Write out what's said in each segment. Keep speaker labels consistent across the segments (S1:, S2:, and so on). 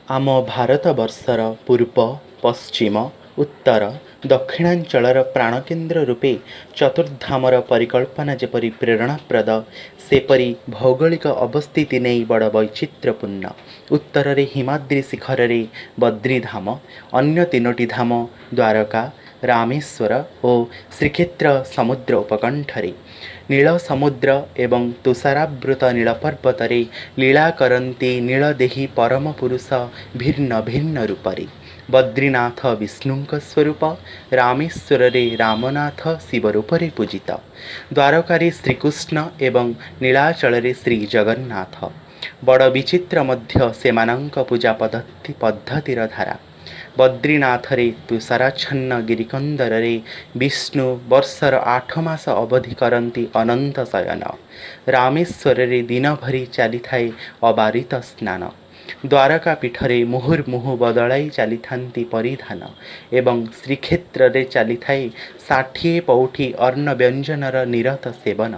S1: ଆମ ଭାରତବର୍ଷର ପୂର୍ବ, ପଶ୍ଚିମ, ଉତ୍ତର, ଦକ୍ଷିଣାଞ୍ଚଳର ପ୍ରାଣକେନ୍ଦ୍ର ରୂପେ ଚତୁର୍ଦ୍ଧାମର ପରିକଳ୍ପନା ଯେପରି ପ୍ରେରଣାପ୍ରଦ, ସେପରି ଭୌଗୋଳିକ ଅବସ୍ଥିତି ନେଇ ବଡ଼ ବୈଚିତ୍ର୍ୟପୂର୍ଣ୍ଣ। ଉତ୍ତରରେ ହିମାଦ୍ରି ଶିଖରରେ ବଦ୍ରିଧାମ, ଅନ୍ୟ ତିନୋଟି ଧାମ ଦ୍ୱାରକା, ରାମେଶ୍ୱର ଓ ଶ୍ରୀକ୍ଷେତ୍ର ସମୁଦ୍ର ଉପକଣ୍ଠରେ। ନୀଳ ସମୁଦ୍ର ଏବଂ ତୁଷାରାବୃତ ନୀଳପର୍ବତରେ ଲୀଳା କରନ୍ତି ନୀଳଦେହୀ ପରମ ପୁରୁଷ ଭିନ୍ନ ଭିନ୍ନ ରୂପରେ। ବଦ୍ରିନାଥ ବିଷ୍ଣୁଙ୍କ ସ୍ୱରୂପ, ରାମେଶ୍ୱରରେ ରାମନାଥ ଶିବ ରୂପରେ ପୂଜିତ, ଦ୍ୱାରକାରେ ଶ୍ରୀକୃଷ୍ଣ ଏବଂ ନୀଳାଚଳରେ ଶ୍ରୀଜଗନ୍ନାଥ। ବଡ଼ ବିଚିତ୍ର ମଧ୍ୟ ସେମାନଙ୍କ ପୂଜା ପଦ୍ଧତିର ଧାରା। ବଦ୍ରିନାଥରେ ତୁଷାରାଚ୍ଛନ୍ନ ଗିରିକନ୍ଦରରେ ବିଷ୍ଣୁ ବର୍ଷର 8 ମାସ ଅବଧି କରନ୍ତି ଅନନ୍ତ ଶୟନ। ରାମେଶ୍ୱରରେ ଦିନଭରି ଚାଲିଥାଏ ଅବାରିତ ସ୍ନାନ। ଦ୍ୱାରକା ପୀଠରେ ମୁହୁର୍ମୁହୁଃ ବଦଳାଇ ଚାଲିଥାନ୍ତି ପରିଧାନ ଏବଂ ଶ୍ରୀକ୍ଷେତ୍ରରେ ଚାଲିଥାଏ 60 ପଉଟି ଅନ୍ନ ବ୍ୟଞ୍ଜନର ନିରତ ସେବନ।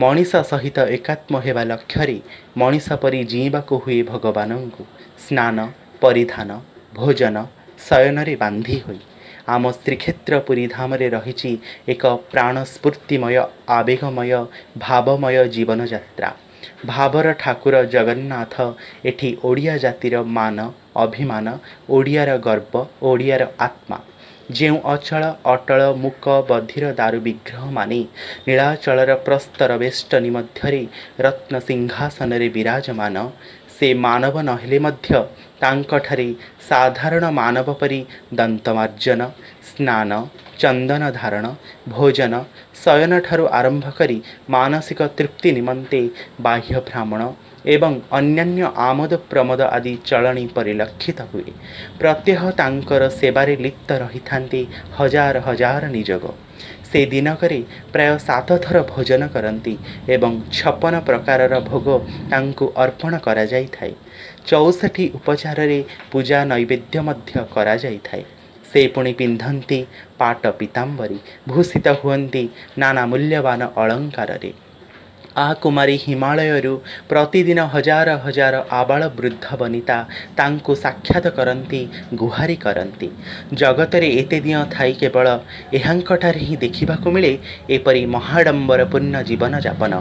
S1: ମଣିଷ ସହିତ ଏକାତ୍ମ ହେବା ଲକ୍ଷ୍ୟରେ ମଣିଷ ପରି ଜୀଇଁବାକୁ ହୁଏ ଭଗବାନଙ୍କୁ, ସ୍ନାନ, ପରିଧାନ, ଭୋଜନ, ଶୟନରେ ବାନ୍ଧି ହୋଇ। ଆମ ଶ୍ରୀକ୍ଷେତ୍ର ପୁରୀ ଧାମରେ ରହିଛି ଏକ ପ୍ରାଣସ୍ଫୂର୍ତ୍ତିମୟ, ଆବେଗମୟ, ଭାବମୟ ଜୀବନଯାତ୍ରା। ଭାବର ଠାକୁର ଜଗନ୍ନାଥ ଏଠି ଓଡ଼ିଆ ଜାତିର ମାନ, ଅଭିମାନ, ଓଡ଼ିଆର ଗର୍ବ, ଓଡ଼ିଆର ଆତ୍ମା। ଯେଉଁ ଅଚଳ, ଅଟଳ, ମୂକ, ବଧିର ଦାରୁ ବିଗ୍ରହମାନେ ନୀଳାଚଳର ପ୍ରସ୍ତର ବେଷ୍ଟନୀ ମଧ୍ୟରେ ରତ୍ନ ସିଂହାସନରେ ବିରାଜମାନ, ସେ ମାନବ ନହେଲେ ମଧ୍ୟ ତାଙ୍କଠାରେ ସାଧାରଣ ମାନବ ପରି ଦନ୍ତମାର୍ଜନ, ସ୍ନାନ, ଚନ୍ଦନ ଧାରଣ, ଭୋଜନ, ଶୟନଠାରୁ ଆରମ୍ଭ କରି ମାନସିକ ତୃପ୍ତି ନିମନ୍ତେ ବାହ୍ୟ ଭ୍ରମଣ ଏବଂ ଅନ୍ୟାନ୍ୟ ଆମୋଦ ପ୍ରମୋଦ ଆଦି ଚଳଣି ପରିଲକ୍ଷିତ ହୁଏ। ପ୍ରତ୍ୟହ ତାଙ୍କର ସେବାରେ ଲିପ୍ତ ରହିଥାନ୍ତି ହଜାର ହଜାର ନିଯୋଗ। ସେ ଦିନକରେ ପ୍ରାୟ 7 ଥର ଭୋଜନ କରନ୍ତି ଏବଂ 56 ପ୍ରକାରର ଭୋଗ ତାଙ୍କୁ ଅର୍ପଣ କରାଯାଇଥାଏ। 64 ଉପଚାରରେ ପୂଜା ନୈବେଦ୍ୟ ମଧ୍ୟ କରାଯାଇଥାଏ। ସେ ପୁଣି ପିନ୍ଧନ୍ତି ପାଟ ପୀତାମ୍ବରୀ, ଭୂଷିତ ହୁଅନ୍ତି ନାନା ମୂଲ୍ୟବାନ ଅଳଙ୍କାରରେ। ଆ କୁମାରୀ ହିମାଳୟରୁ ପ୍ରତିଦିନ ହଜାର ହଜାର ଆବାଳ ବୃଦ୍ଧ ବନିତା ତାଙ୍କୁ ସାକ୍ଷାତ କରନ୍ତି, ଗୁହାରି କରନ୍ତି। ଜଗତରେ ଏତେ ଦିଅଁ ଥାଇ କେବଳ ଏହାଙ୍କଠାରେ ହିଁ ଦେଖିବାକୁ ମିଳେ ଏପରି ମହାଡମ୍ବରପୂର୍ଣ୍ଣ ଜୀବନଯାପନ।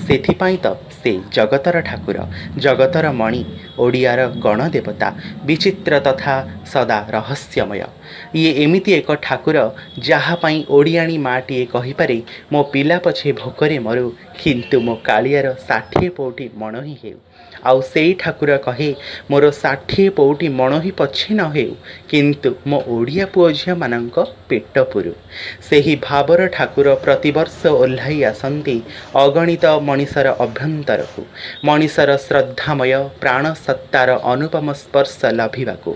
S1: ସେଥିପାଇଁ ତ ସେ ଜଗତର ଠାକୁର, ଜଗତର ମଣି, ଓଡ଼ିଆର ଗଣଦେବତା, ବିଚିତ୍ର ତଥା ସଦା ରହସ୍ୟମୟ। ଇଏ ଏମିତି ଏକ ଠାକୁର, ଯାହା ପାଇଁ ଓଡ଼ିଆଣୀ ମାଟିଏ କହିପାରେ, ମୋ ପିଲା ପଛେ ଭୋକରେ ମରୁ, କିନ୍ତୁ ମୋ କାଳିଆର 60 ପଉଟି ମଣୋହି ହେଉ। ଆଉ ସେଇ ଠାକୁର କହେ, ମୋର 60 ପଉଟି ମଣୋହି ପଛେ ନ ହେଉ, କିନ୍ତୁ ମୋ ଓଡ଼ିଆ ପୁଅ ଝିଅମାନଙ୍କ ପେଟ ପୁରୁ। ସେହି ଭାବର ଠାକୁର ପ୍ରତିବର୍ଷ ଓହ୍ଲାଇ ଆସନ୍ତି ଅଗଣିତ ମଣିଷର ଅଭ୍ୟନ୍ତରକୁ, ମଣିଷର ଶ୍ରଦ୍ଧାମୟ ପ୍ରାଣସତ୍ତାର ଅନୁପମ ସ୍ପର୍ଶ ଲଭିବାକୁ।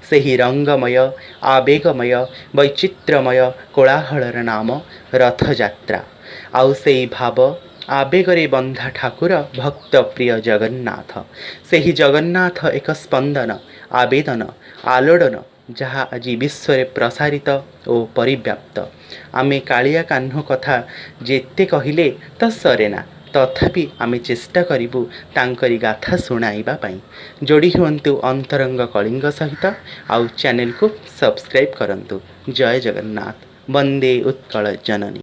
S1: ସେହି ରଙ୍ଗମୟ, ଆବେଗମୟ, ବୈଚିତ୍ର୍ୟମୟ କୋଳାହଳର ନାମ ରଥଯାତ୍ରା। ଆଉ ସେଇ ଭାବ ଆବେଗରେ ବନ୍ଧା ଠାକୁର ଭକ୍ତପ୍ରିୟ ଜଗନ୍ନାଥ। ସେହି ଜଗନ୍ନାଥ ଏକ ସ୍ପନ୍ଦନ, ଆବେଦନ, ଆଲୋଡ଼ନ, ଯାହା ଆଜି ବିଶ୍ୱରେ ପ୍ରସାରିତ ଓ ପରିବ୍ୟାପ୍ତ। ଆମେ କାଳିଆ କାହ୍ନୁ କଥା ଯେତେ କହିଲେ ତ ସରେନା, ତଥାପି ଆମେ ଚେଷ୍ଟା କରିବୁ ତାଙ୍କରି ଗାଥା ଶୁଣାଇବା ପାଇଁ। ଯୋଡ଼ି ହୁଅନ୍ତୁ ଅନ୍ତରଙ୍ଗ କଳିଙ୍ଗ ସହିତ ଆଉ ଚ୍ୟାନେଲକୁ ସବସ୍କ୍ରାଇବ୍ କରନ୍ତୁ। ଜୟ ଜଗନ୍ନାଥ, ବନ୍ଦେ ଉତ୍କଳ ଜନନୀ।